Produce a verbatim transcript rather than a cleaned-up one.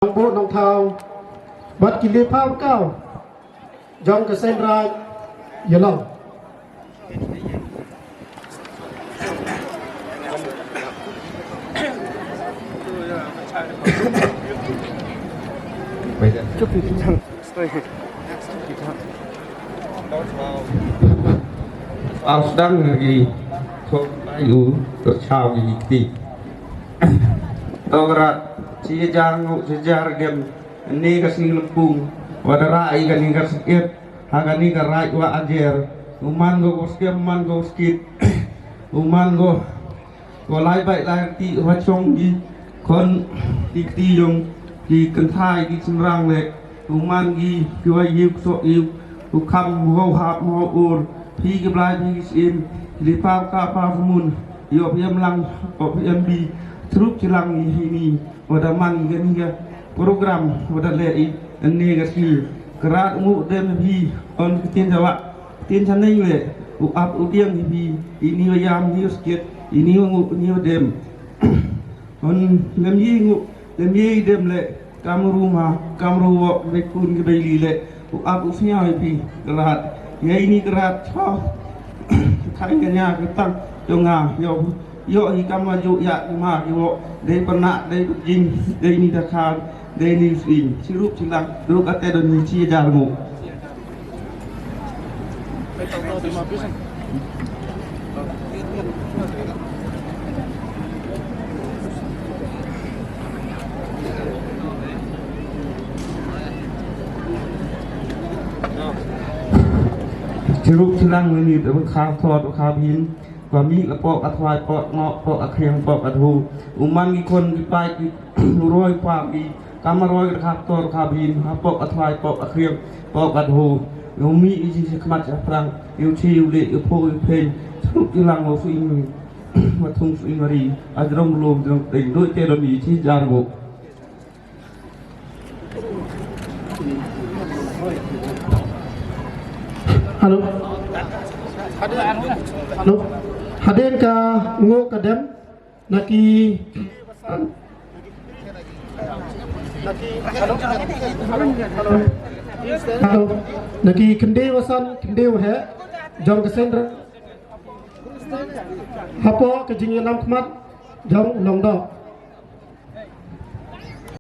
Nongbuh Nongthaw, bad ki liphaw kaw jong ka Seiñ Raij Yalong. Au sdang ki thok bai u to chaw ki kti. To rat chi jar ngut chi jar dem ni ka sing lempung. Wa da ra i ka ni ka sikit ha ka ni ka raij wa ajer. U man ko ko skem, man ko skit. U man ko Ko lai bai lai ti wa chong ki khon ki kti yong ki kynthai ki chynrang le u man ki ki wa yuk so yuk u kham mo hap mo ur phi ki blai phi ki sim li pa ka pa mun yo phi em lang o phi em bi trup chi lang ni hi ni wa da man ki ni ka program wa da le i ne ka si krat mu dem hi on ki tin da wa Tin chaneng le, u ap u diang hi phi, ini wa yam ni u skit, ini wa ngu, ini wa dem. On lem yi ngu, lem yi dem le, kam ru ma, kam ru wo, be kun ki be li le, u ap u siaw hi phi, krat, ya ini krat, cho, kai ka nya, ka tang, yo nga, yo, yo hi kam wa ju ya, ma, yo, dei pernah, dei jing, dei ni da khan, dei ni sing, sirup silang, ruk ate don ni chi jar mu. Chirup chilang ni ni, da khaw thot, khaw hin. Ka mih ka pok ka thwai, pok ngok, pok ka khriang, pok ka thu. U man ki khon ki paid ki roi pam ki. Kam roi ka khap tor ka bin, ha pok ka thwai, pok ka khriang, pok ka thu. U mih i chi khmat cha prang, u chi u le, u pho u phen. Thuk i lang u sing, ma thung sing ri. A jrong lom jrong teng, doi te don i chi jar go. Hello. Hello. Hadien ka ngooh ka dem na ki, hello, na ki khynde wa san, khynde wa heh jong ka Seiñ Raij hapoh ka jingïalam khmat jong u Nongdoh.